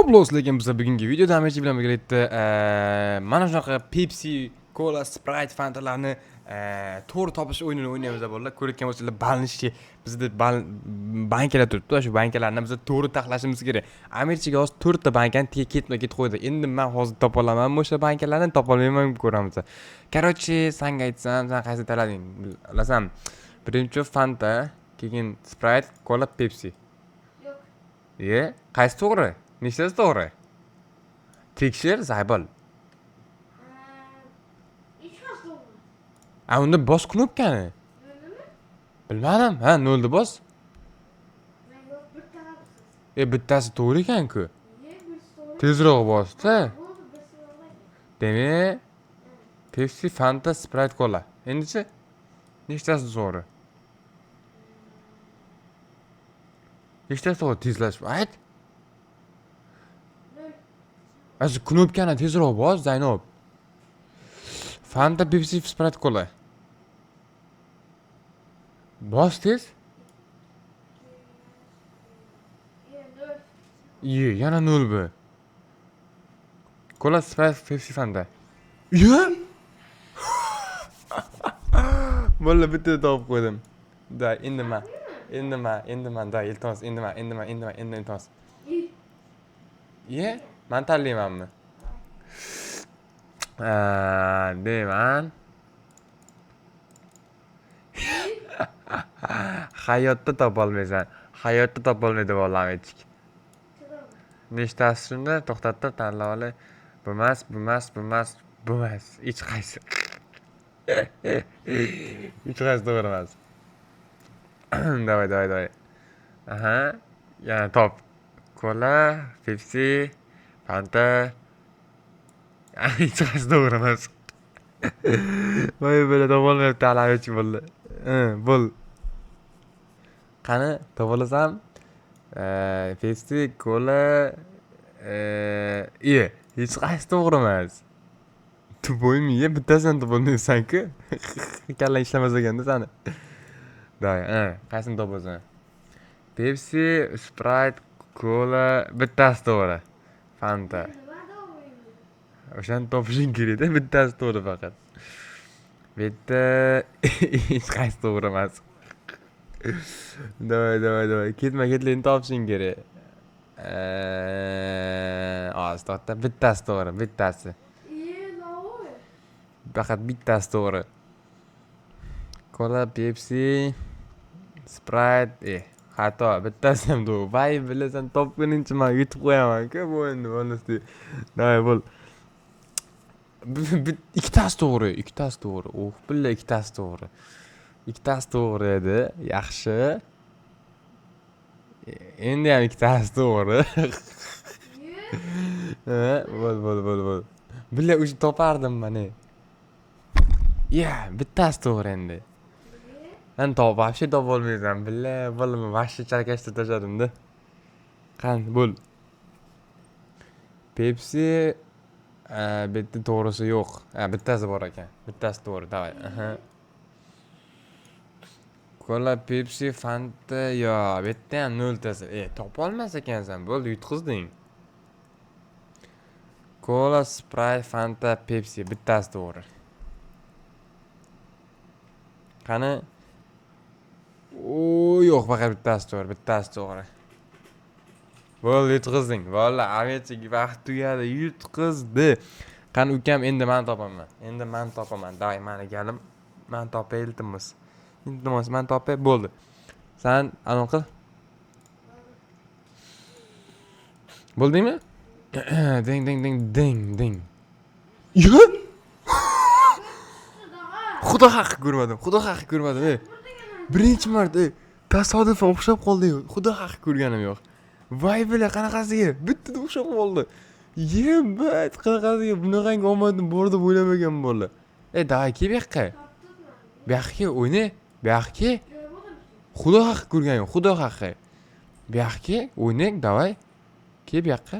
Yo, lekin biz bugungi videoda Amirchi bilan birgalikda mana shunaqa Pepsi, Cola, Sprite, Fantalarni to'g'ri topish o'yinini o'ynaymiz bolalar. Ko'rayotgan bo'lsanglar, balnishchi bizda bankalar turibdi. Shu bankalarni biz to'g'ri taxlashimiz kerak. Amirchiga hozir 4 ta bankani ketma-ket qo'ydi. Endi men hozir topa olamanmi o'sha bankalarni, topolmayman, ko'ramiz. Короче, sanga aytsam, sen qaysi tanlading? Bilasan, birinchi Fanta, keyin Sprite, Cola, Pepsi. Yo'q. Ye, qaysi to'g'ri? Nechtasi to'g'ri? Tekshir, zaybol. Hech narsa to'g'ri. A unda bos knopkani. Nima? Bilmadim. Ha, nolni bos. Men yo'q, bitta qilibsiz. E, bittasi to'g'ri ekan-ku. Ye, birisi to'g'ri. Tezroq bosda. Bo'ldi, birisi bo'lmaydi. Demak, Pepsi, Fanta, Sprite, Cola. Endichi nechtasi to'g'ri? Nechtasi to'g'ri? Tezlashib ayt. Nol. Aziz, knopkani tezroq bos, Zaynab. Fanta, Pepsi, Sprite, Cola. Bos tez. Ye, nol. Iye, yana nol bu. Cola, Sprite, Pepsi, Fanta. Iye! Bo'ldi, bitta topib qo'ydim. Da, endi men. Endi men, endi men, da, iltimos, endi men, endi men, endi men, endi iltimos. Iye, men tanlaymanmi? Deyman. Hayotda topolmaysan. Hayotda topolmaydi bolam echik. Nechtasi shunda? To'xtatib tanlab olay. Bumas, bumas, bumas, bumas. Hech qaysi. Hech qaysi to'g'ri emas. Давай, давай, давай. Aha. Yana top. Cola, Pepsi, Fanta. Hech qaysi to'g'ri emas. Voy, bala topolmayapti hali bo'ldi. Bo'l. Qani, topalasam? Pepsi, Cola, iye, hech qaysi to'g'ri emas. Tupoymi, ye, bittasini topolmaysan-ku. Kallang ishlamas ekanda sani. Давай, qaysini topasan? Pepsi, Sprite, Cola, bittasi to'g'ri. Fanta. Nima to'g'ri? O'shani topishing kerak-da, bittasi to'g'ri faqat. Bu yerda hech qaysi to'g'ri emas. Давай, давай, давай. Ketma ketlikni topishing kerak. Hozir to'xta, bittasi to'g'ri, bittasi. Ye, to'g'ri. Faqat bittasi to'g'ri. Cola, Pepsi, Sprite, xato, bittasi ham to'g'ri. Voy, bilasan, topguningcha men yutib qo'yaman-ku bu o'yinni полностью. Давай, bo'l. Ikkitasi to'g'ri, ikkitasi to'g'ri. Oh, billa ikkitasi to'g'ri. Ikkitasi to'g'ri edi. Yaxshi. Endi ham ikkitasi to'g'ri. Ha, bo'l, bo'l, bo'l, bo'l. Billa o'sha topardim mana. Ya, bittasi to'g'ri endi. Men top, вообще topolmaysan. Billa, bo'l, вообще chalkashtirib tashladim-da. Qani, bo'l. Pepsi, bu yerda to'g'risi yo'q. Ha, bittasi bor ekan. Bittasi to'g'ri, давай. Aha. Cola, Pepsi, Fanta, yo, bu yerda ham noltasi. Topolmas ekansan, bo'ldi, yutqizding. Cola, Sprite, Fanta, Pepsi, bittasi to'g'ri. Qani? O, yo'q, faqat bittasi to'g'ri, bittasi to'g'ri. Bo'ldi, yutqizding. Bo'ldi, Amirchik vaqt tugadi, yutqizdi. Qani ukam, endi men topaman. Endi men topaman. Давай, mani galim. Men topay, iltimos. Iltimos, men topay, bo'ldi. Sen anaqa qil. Bo'ldingmi? Ding ding ding ding ding. Yo! Xudo haqqi ko'rmadim. Xudo haqqi ko'rmadim, ey. Birinchi marta, tasodifan o'xshab qoldi. Xudo haqqi ko'rganim yo'q. Voy bila, qanaqasiga? Bittada o'xshab qoldi. Yebat, qanaqasiga bunaqangi omadim bor deb o'ylamagan bola. Ey, давай, kel bu yoqqa. Bu yoqqa kel, o'yna. Bu yoqqa kel. Xudo haqqi ko'rganim yo'q, xudo haqqi. Bu yoqqa kel, o'ynang, давай. Kel bu yoqqa.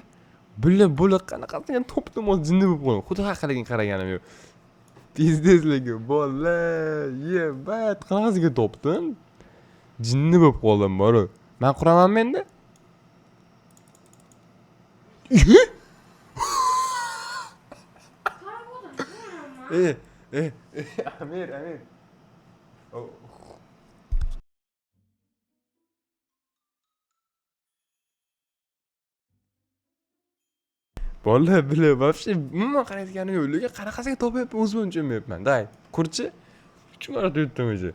Bila, bo'la qanaqasiga topdim, hozir jinni bo'lib qoldim. Xudo haqqi lekin qaraganim yo'q. Tez-tez lekin bola, yebat, qanaqasiga topdim? Jinni bo'lib qoldim, boru. Men quramanmi endi? Karakolda ne var ama? E, e, e, Amir, Amir. Oh. Bola bila вообще umuman qarayotganim yo'q. Lekin qanaqasiga topyapman o'zim ham tushunmayapman. Day, qurchi. 3 marta yutdim o'zi.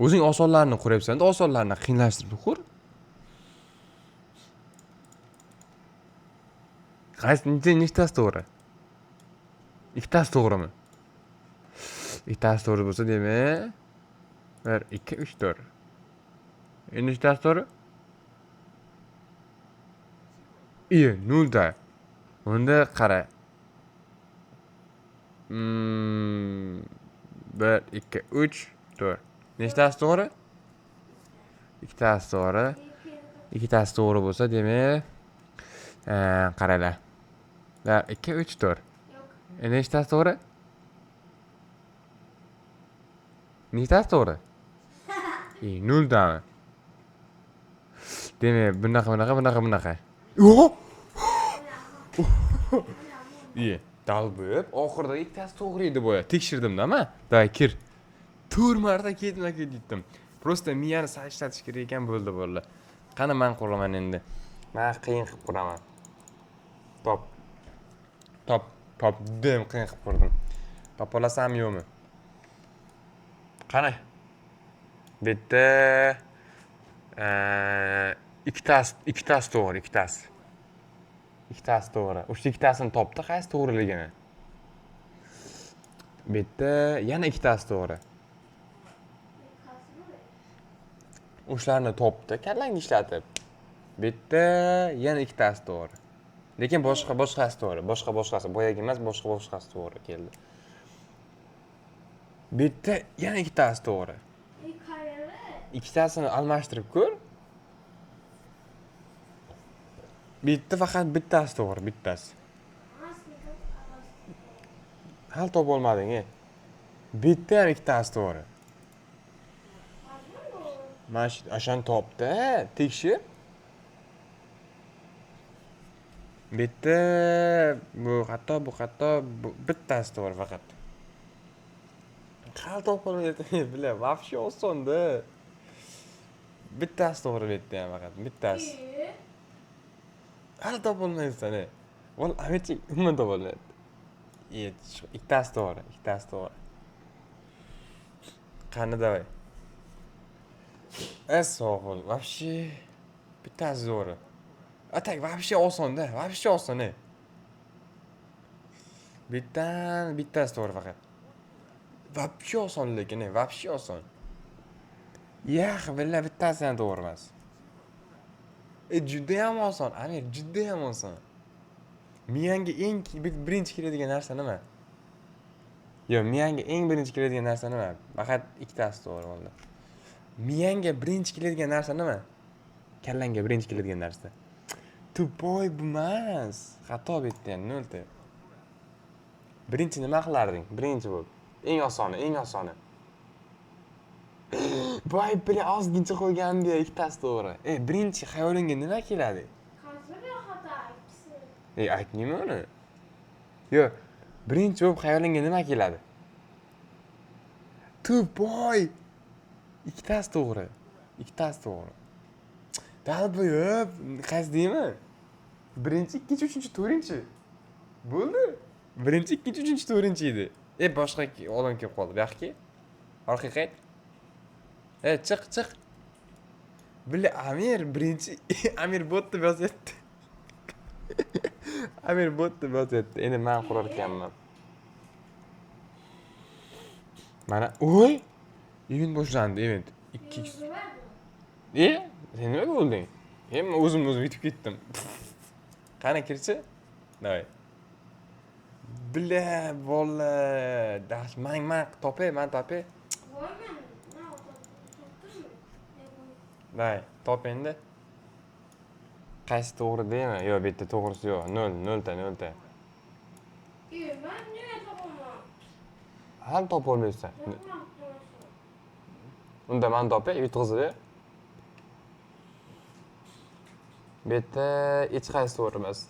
O'zing osonlarini quryapsan-da, osonlarini qiyinlashtirib qur. Qaysi nechtasi to'g'ri? Ikkitasi to'g'rimi? Ikkitasi to'g'ri bo'lsa, demak 1 2 3 4. Endi nechtasi to'g'ri? Iye, nolta. Unda qara. 1 2 3 4. Nechtasi to'g'ri? Ikkitasi to'g'ri. Ikkitasi to'g'ri bo'lsa, demak, qaranglar. 1 2 3 4. Yo'q. Endi nechtasi to'g'ri? Nechtasi to'g'ri? Noltami? Demak, bunaqa, bunaqa, bunaqa, bunaqa. Yo'q. Iye, dalbib, oxirida ikkitasi to'g'ri edi boya. Tekshirdim-da man. Davay, kir. 4 marta ketma-ket yutdim. Просто miyani sal ishlatish kerak ekan, bo'ldi bolalar. Qani men quraman endi. Men qiyin qilib quraman. Top. Top, top, judayam qiyin qilib qurdim. Topa olasanmi yo'qmi? Qani? Bu yerda ikkitasi, ikkitasi to'g'ri, ikkitasi. Ikkitasi to'g'ri. O'sha ikkitasini topdi, qaysi to'g'riligini. Bu yerda yana ikkitasi to'g'ri. O'shalarni topdi, kallangni ishlatib. Bu yerda yana ikkitasi to'g'ri. Lekin boshqa boshqasi to'g'ri, boshqa boshqasi, boyagi emas, boshqa boshqasi to'g'ri keldi. Bu yerda yana ikkitasi to'g'ri. Ikkitasini almashtirib ko'r. Bu yerda faqat bittasi to'g'ri, bittasi. Hali topa olmading, e. Bu yerda ham ikkitasi to'g'ri. Mana shu o'shani topdi, tekshir. Bu yerda bu xato, bu xato, bu bittasi to'g'ri faqat. Hali topa olmayapti, бля, вообще osonda. Bittasi to'g'ri bu yerda ham faqat, bittasi. Hali topa olmayapsan, e. Voll, Amirchik umuman topa olmayapti. Ikkitasi to'g'ri, ikkitasi to'g'ri. Qani давай. Sog' bo'l. Вообще bittasi to'g'ri. А так вообще osonda, вообще oson, e. Bittan bittasi to'g'ri faqat. Вообще oson lekin, e, вообще oson. Yax, бля, bittasi ham to'g'ri emas. Juda ham oson, Amir, juda ham oson. Miyangga eng birinchi keladigan narsa nima? Yo'q, miyangga eng birinchi keladigan narsa nima? Faqat ikkitasi to'g'ri bo'ldi. Miyangga birinchi keladigan narsa nima? Kallangga birinchi keladigan narsa. Тупой bu emas. Xato bu yerda ham nolta. Birinchi nima qilarding? Birinchi bo'lib. Eng osoni, eng osoni. Voy, бля, ozgincha qo'ygandi, ikkitasi to'g'ri. Birinchi xayolingga nima keladi? Aytmayman uni. Yo'q, birinchi bo'lib xayolingga nima keladi? Тупой. Ikkitasi to'g'ri. Ikkitasi to'g'ri. Dalbo'yib, qaysi deymi? Birinchi, ikkinchi, uchinchi, to'rtinchi. Bo'ldi. Birinchi, ikkinchi, uchinchi, to'rtinchi edi. Boshqa odam kelib qoldi. Bu yoqqa. Orqaga qayt. Chiq, chiq. Бля, Amir birinchi Amir bot deb yozyapti. Amir bot deb yozyapti. Endi men qurar ekanman. Mana, oy! Event boshlandi, event. 2 x. Sen nima bo'lding? Men o'zim o'zim yutib ketdim. Qani kirchi? Давай. Бля, bola, dash, man topay, man topay. Давай, top endi. Qaysi to'g'ri deymi? Yo'q, bu yerda to'g'risi yo'q. 0, nolta, nolta. Men nima topaman? Hali topa olmaysan. Unda man topay, yutqizib ber. Bu yerda hech qaysi to'g'ri emas.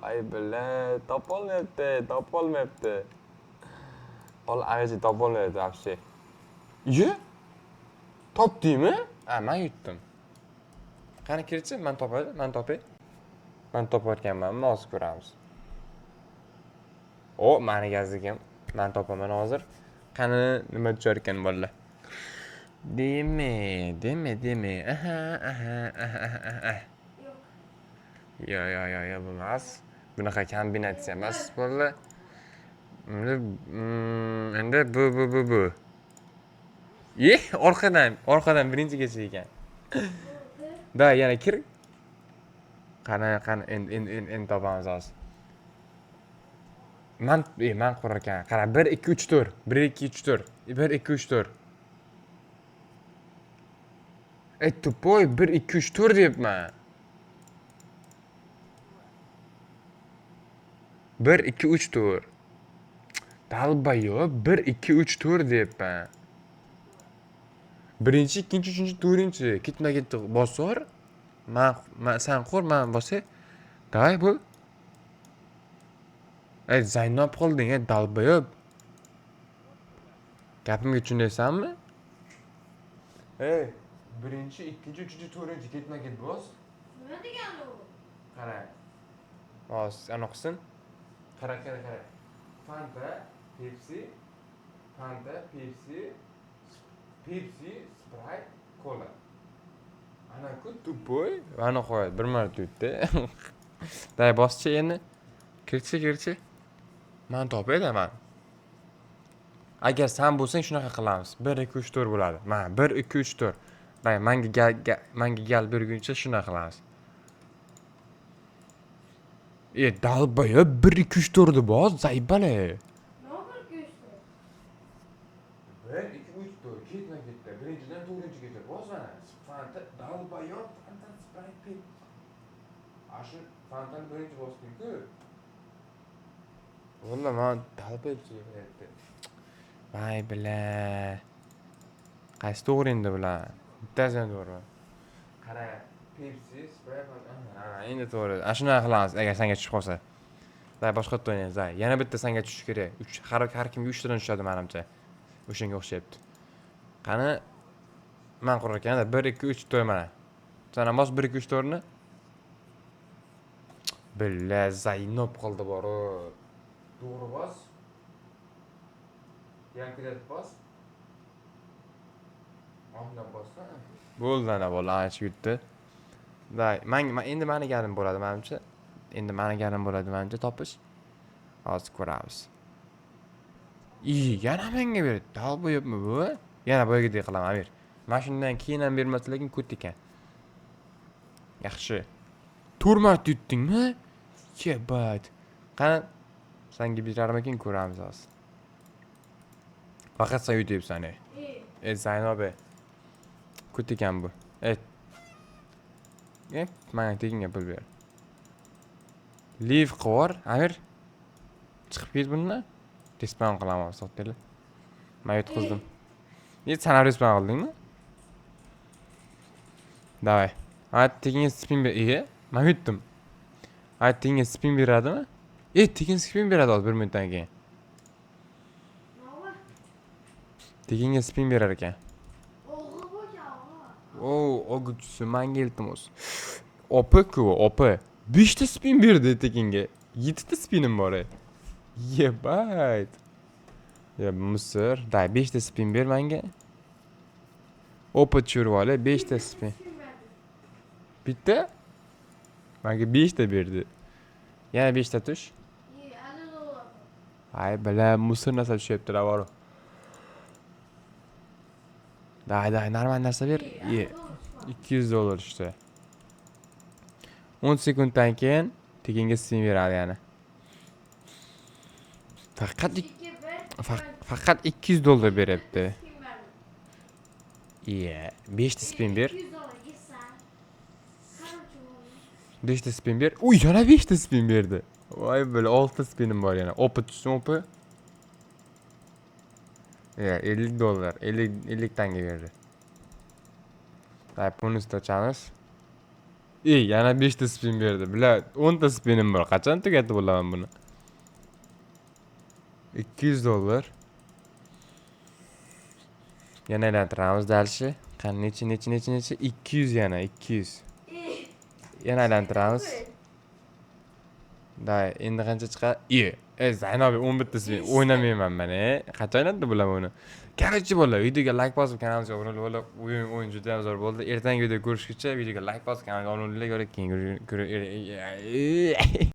Ay billa, topolmayapti, topolmayapti. Hol ayrıca topolmayapti вообще. Ye? Topdingmi? Ha, men yutdim. Qani kirchi, men topay, men topay. Men topayotganmanmi, hozir ko'ramiz. O, mani gazligim. Men topaman hozir. Qani nima tushar ekan bolalar? Deme, deme, deme. Aha, aha, aha, aha, aha. Yo'q. Yo, yo, yo, yo, bu emas. Bunaqa kombinatsiya emas, bolalar. Endi, endi bu, bu, bu, bu. Ye, orqadan, orqadan birinchigacha ekan. Da, yana kir. Qani, qani, endi, endi, endi, endi topamiz hozir. Man, man qurar ekan. Qara, 1 2 3 4. 1 2 3 4. 1 2 3 4. Ey, тупой, 1 2 3 4 deyapman. 1 2 3 4. Долбоёб, 1 2 3 4 deyapman. Birinchi, ikkinchi, uchinchi, to'rtinchi. Ketma-ket bosor. Man, sen qo'r, man bosay. Давай, bo'l. Ey, Zaynab qolding, ey, долбоёб. Gapimga tushunyapsanmi? Ey, birinchi, ikkinchi, uchinchi, to'rtinchi ketma-ket bos. Nima degani u? Qara. Hozir anaqa qilsin. Qara, qara, qara. Fanta, Pepsi, Fanta, Pepsi, Pepsi, Sprite, Cola. Ana-ku тупой. Ana qo'yadi, bir marta yutdi. Day, boschi endi. Kirchi, kirchi. Man topayda man. Agar san bo'lsang shunaqa qilamiz. 1 2 3 4 bo'ladi. Mana 1 2 3 4. Day, menga gal, menga gal berguncha shunaqa qilamiz. E, долбоёб, 1 2 3 4 deb bos, заебали. Nima 1 2 3 4? 1 2 3 4 ketma ketdi. Birinchidan to'rtinchigacha bos mana. Fanta, долбоёб, Fanta, Sprite, Pep. A shu Fantani birinchi bosding-ku. Valla man долбоёб chiqyapti. Voy бля. Qaysi to'g'ri endi bular? Bittasi ham to'g'ri. Qara, Pepsi, Sprite, ha, endi to'g'ri. Ana shunaqa qilamiz agar senga tushib qolsa. Day, boshqa yerda o'ynaymiz, day. Yana bitta senga tushishi kerak. 3, har kimga 3 tadan tushadi menimcha. O'shanga o'xshayapti. Qani man qurar ekan, 1 2 3 4 mana. Sen ham bos 1 2 3 4 ni. Billa, Zaynob qildi borib. To'g'ri bos. Yankillatib bos. Oxirlab bossa. Bo'ldi ana bo'ldi, ancha yutdi. Day, man endi mani galim bo'ladi menimcha. Endi mani galim bo'ladi menimcha topish. Hozir ko'ramiz. I, yana menga berdi. Долбоёб mi bu? Yana boyagidek qilaman, Amir. Mana shundan keyin ham bermasa, lekin ko't ekan. Yaxshi. 4 marta yutdingmi? Ебать. Qani senga berarmikin ko'ramiz hozir. Faqat sen yutyapsan, ey. Ey, Ey, Zaynob, ey. Ko't ekan bu. Ey. Ey, menga tekinga pul ber. Leave qilib Amir. Chiqib ket bundan. Respawn qilaman hozir, to'xtanglar. Men yutqizdim. Ne, sen ham respawn qildingmi? Давай. Ha, tekinga spin ber. E, men yutdim. Ha, tekinga spin beradimi? E, tekin spin beradi hozir 1 minutdan keyin. Nima? Tekinga spin berar ekan. O'g'ri bo'lgan, o'g'ri. O, oguchisi menga iltimos. Opa-ku, opa. 5 ta spin berdi tekinga. 7 ta spinim bor. E. Ебать. Ya мусор. Day, 5 ta spin ber menga. Opa tushirib olay, 5 ta spin. Spin berdi. Bitta? Menga 5 ta berdi. Yana 5 ta tush. Ey, 50 dollar. Ay, бля, мусор narsa tushyapti, borib. Day, day, normal narsa ber. Ey, Ye. 50 dollar tushmadi. 200 dollar tushdi. 10 sekunddan keyin tekinga spin beradi yana. Faqat 2 1 faqat 200 dollar beryapti. Spin berdi. Iya, 5 ta spin ber. 200 dollar yesa. Короче, bo'ldi. 5 ta spin ber. Uy, yana 5 ta spin berdi. Voy бля, 6 ta spinim bor yana. Opa tushsin, opa. Ya, 50 dollar, 50 50 tanga berdi. Day, bonusni ochamiz. Ey, yana 5 ta spin berdi. Бля, 10 ta spinim bor. Qachon tugatib bo'laman buni? 200 dollar. Yana aylantiramiz дальше. Qani, necha, necha, necha, necha? 200 yana, 200. Ey. Yana aylantiramiz. Давай, endi qancha chiqadi? E, ey, Zaynab, 11 ta spin o'ynamayman man, e. Qachon aylantirib bo'laman uni? Короче, bolalar, videoga like bosib, kanalimizga obuna bo'lib, o'yin juda ham zo'r bo'ldi. Ertangi video ko'rishguncha videoga like bosib, kanalga obuna bo'linglar, keyin ko'ring.